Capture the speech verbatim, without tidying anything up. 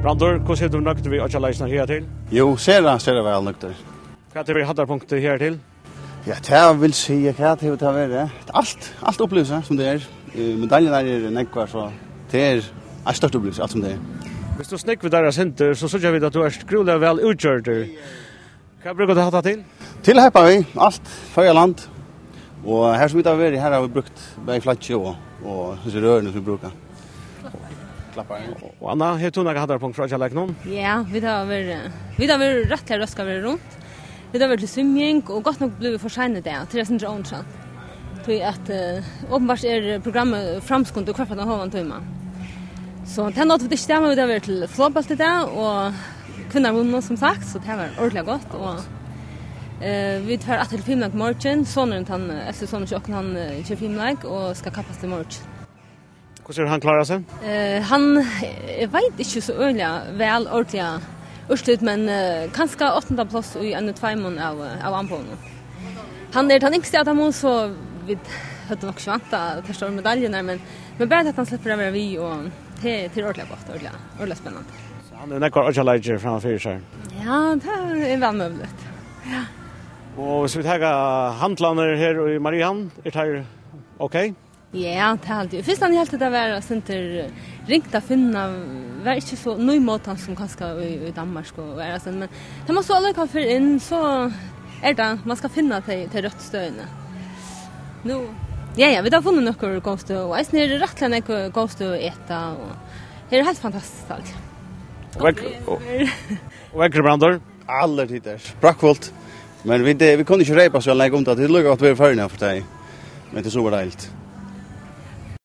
Brandur, hvussu er tú nøgdur við oyggjaleikin higartil? Jú, sera, sera væl nøgdur. Hvat hevur verið hæddarpunktið higartil? Ja, tað vil siga, hvat hevur tað verið? Alt, alt upplivilsi, sum tað er. Eh, medaljurnar eru nógvar, so tað er eitt stórt upplivilsi, alt sum tað er. Viss tú snúgvar tær eitt sindur, so síggja vit, at tú ert grúiliga væl útgjørdur. Hvat brúkar tú hatta til? Til at heipa við, alt, Føroyaland. Og her sum vit hava verið, her hava vit brúkt bæði flaggið og, og hesi rørini sum vit brúka. Klappar. Og Anna, hevur tú nakað hæddarpunkt frá Oyggjaleikunum? Ja, vit hava verið, vit hava verið rættiliga røsk at vera runt. Vit hava verið til svimjing og gott nokk blivið for sein í dag, til eitt sindur óinteressant. Tí at, eh, openbart er programmið framskundið hvørt fall ein hálvan tíma. So tað náddu vit ikki, men vit hava verið til flogbólt í dag, og kvinnur vunnu, sum sagt, so tað var ordiliga gott, og, eh, vit fara aftur til fimleik í morgin. Sonurin, tann, eh, elsti sonurin hjá okkum, hann, eh, ger fimleik og skal kappast í morgin. Hvussu hevur hann klárað seg? Eh, hann, eg veit ikki so øgiliga væl ordiliga úrslit, men, eh, kanska áttanda pláss í einum tveimum av, eh, av amboðunum. Hann er tann yngsti av teimum, so vit høvdu nokk ikki væntað tær stóru medaljurnar, men, men bara tað at hann sleppur at vera við, og tað, tað er ordiliga gott, ordiliga, ordiliga spennandi. So hann hevur nógvar oyggjarleikir framman fyri sær? Ja, tað er væl møguligt. Ja. Og viss vit taka handlarnir her í Mariehamn, eru teir ok? Ja, tað haldi eg. Fyrst hann helt, at tað var eitt sindur ringt at finna, var ikki so nýmótans sum kanska í, í Danmark og, og aðrastaðni, men tá man so allíkavæl fer inn, so er tað, man skal finna tey, tey røttu støðini. Nú, ja, ja, vit hava funnið nøkur góð støð, og eisini er rættiliga nógv góð støð at eta, og her er heilt fantastiskt alt. Og vekk-, og, og veðrið, Brandur? Allir tittar. Prakkfult. Men vit, eh, vit kunnu ikki reypa so langt um tað. Tað er líka gott at vera í Føroyum, for tað. Men tað er so deiligt.